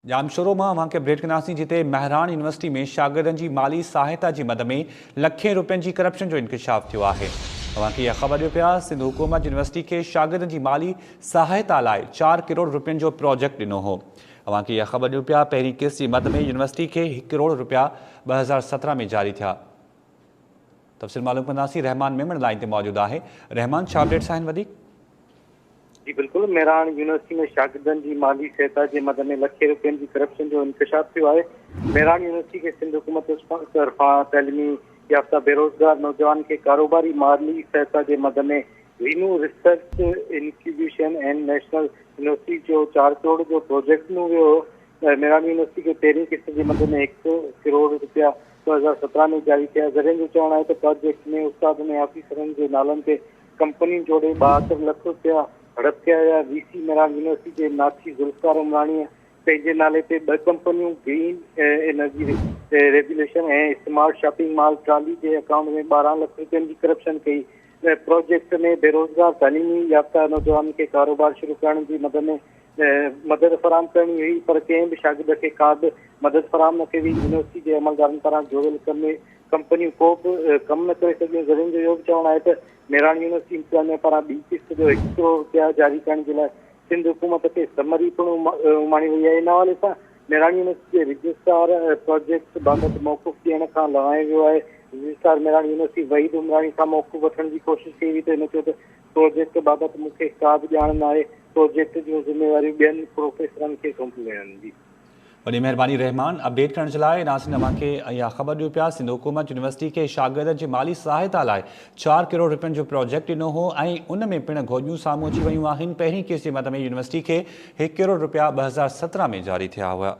ڄامشورو مان اوهان کي اپڊيٽ ڪنداسين جتي مهراڻ يونيورسٽي ۾ شاگردن جي مالي سهائتا جي مد ۾ لکين روپين جي ڪرپشن جو انڪشاف ٿيو آهي. اوهان کي اها خبر ڏيو پيا سنڌ حڪومت يونيورسٽي کي شاگردن جي مالي سهائتا لاء چار ڪروڙ روپين جو پراجيڪٽ ڏنو هو. اوهان کي اها خبر ڏيون پيا پهرين قسط جي مد ۾ يونيورسٽي کي هڪ ڪروڙ روپيا 2017 ۾ جاري ٿيا. تفصيل معلوم ڪنداسين رحمان ميمڻ لائين تي موجود آهي. رحمان ڇا اپڊيٽس آهن وڌيڪ؟ جي بلڪل، مهراڻ يونيورسٽي ۾ شاگردن جي مالي سهتا جي مد ۾ لکين روپين جي ڪرپشن جو انڪشاف ٿيو آهي، مهراڻ يونيورسٽي کي سنڌ حڪومت طرفان تعليمي يافته بيروزگار نوجوانن کي ڪاروباري مالي سهتا جي مد ۾ Reno research incubation and national university جو چار ڪروڙ جو پروجيڪٽ ڏنو ويو هو، مهراڻ يونيورسٽي کي پهرين قسط جي مد ۾ هڪ ڪروڙ روپيا 2017 ۾ جاري ٿيا، ذريعن جو چوڻ آهي ته پراجيڪٽ ۾ استادن ۽ آفيسرن جي نالن تي ڪمپنيون جوڙي 72 لک رپيا هڙپ ڪيا ويا، وي سي مهراڻ يونيورسٽي جي ناٿي ذوالفقار عمراڻيء پنهنجي نالي تي ٻه ڪمپنيون green energy revolution ۽ smart shopping mall trolley جي اڪائونٽ ۾ 12 لک رپين جي ڪرپشن ڪئي، پراجيڪٽ ۾ بيروزگار تعليمي يافته نوجوانن کي ڪاروبار شروع ڪرڻ جي مد ۾ مدد فراهم ڪرڻي هئي پر ڪنهن به شاگرد کي ڪا به مدد فراهم نه ڪئي وئي، يونيورسٽي جي عملدارن پاران جوڙيل ڪمپنيون ڪو به ڪم نه ڪري سگهيون، ذريعن جو اهو به چوڻ آهي ته مهراڻ يونيورسٽي انتظاميا پاران ٻي قسط جو هڪ ڪروڙ رپيا جاري ڪرڻ جي لاء سنڌ حڪومت کي سمري پڻ اماڻي وئي آهي، ان حوالي سان مهراڻ يونيورسٽي جي رجسٽرار پراجيڪٽ بابت موقف ڏيڻ کان لنوايو ويو آهي، رجسٽرار مهراڻ يونيورسٽي وحيد عمراڻي کان موقف وٺڻ جي ڪوشش ڪئي وئي ته هن چيو ته پراجيڪٽ بابت مون کي ڪا به ڄاڻ ناهي، پراجيڪٽ جون ذميواريون ٻين پروفيسرن کي سونپيون ويون آهن. جي. وڏي مهرباني رحمان اپڊيٽ ڪرڻ جي لاء ناظرين اوهان کي اها خبر ڏيون پيا سنڌ حڪومت يونيورسٽي کي شاگردن جي مالي سهائتا لاء چار ڪروڙ رپين جو پراجيڪٽ ڏنو هو ۽ ان ۾ پڻ گهوڄيون سامهون اچي ويون آهن پهرين قسط جي مد ۾ يونيورسٽي کي هڪ ڪروڙ رپيا 2017 ۾ جاري ٿيا هئا.